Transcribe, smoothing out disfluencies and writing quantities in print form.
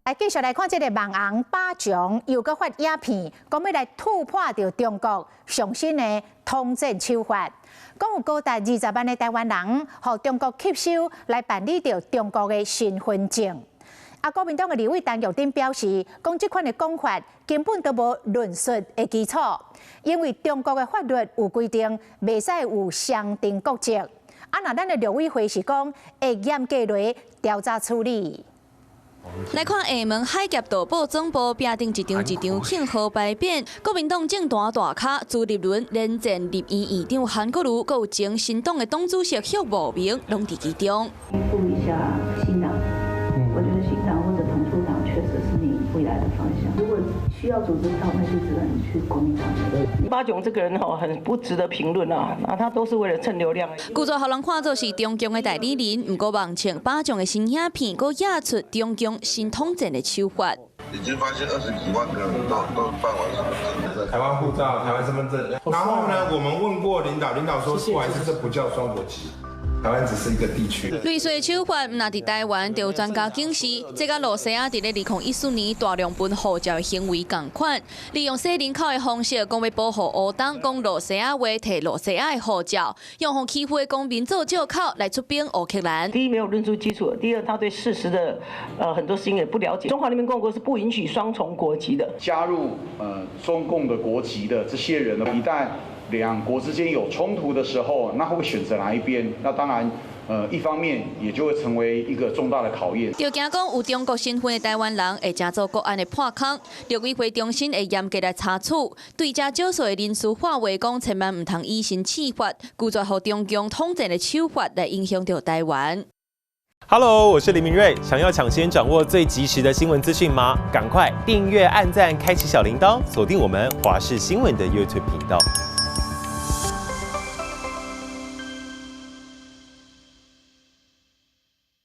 來繼續來看這个網紅巴炯又閣發影片，講欲來突破著中國上新的統戰手法，講有高達20萬的台灣人，予中國吸收來辦理著中國的身份證。啊，國民黨的立委陳玉珍表示，講這款的講法根本都無論述的基礎，因為中國的法律有規定，袂使有雙重國籍。啊，若咱的陸委會是講會嚴格來調查處理。來看廈門海峽盜寶總部壁頂一張一張慶賀牌匾，國民黨政壇大咖朱立倫、連戰立院院長韓國瑜，閣有前新黨的黨主席許慕明，攏佇其中。依附一下新黨，我覺得新黨或者統促黨確實是你未來的方向。如果需要組織票，那就只能去國民黨。巴炯這個人吼，很不值得評論啊，那他都是為了蹭流量。拒絕予人看做是中共的代理人，毋過網傳巴炯的新影片，閣掖出中共新統戰的手法。已經發現20幾萬個人都辦完身份證，台灣護照、台灣身份證。然後呢，我們問過領導，領導說不好意思，這不叫雙國籍。台灣只是一個地區。類似的手法，毋但佇台灣，就有專家警示，這佮露西亞佇咧2014年大量分護照的行為仝款，利用洗人口的方式，講欲保護烏東，講露西亞話，提露西亞的護照，用予欺負的公民做藉口來出兵烏克蘭。第一，沒有論述基礎，第二，他對事實的很多事情也不了解。中華人民共和國是不允許雙重國籍的。加入中共的國籍的這些人呢，一旦兩國之間有衝突的時候，那會選擇哪一邊？那當然，一方面也就會成為一個重大的考驗。就驚講有中國身份的台灣人會成做國安的破空，陸委會重新會嚴格來查處，對遮少數的人士喊話講，千萬毋通以身試法，拒絕予中共統戰的手法來影響著台灣。 Hello，我是林明瑞，想要搶先掌握最及時的新聞資訊嗎？趕快訂閱、按讚、開啟小鈴鐺，鎖定我們華視新聞的 YouTube 頻道。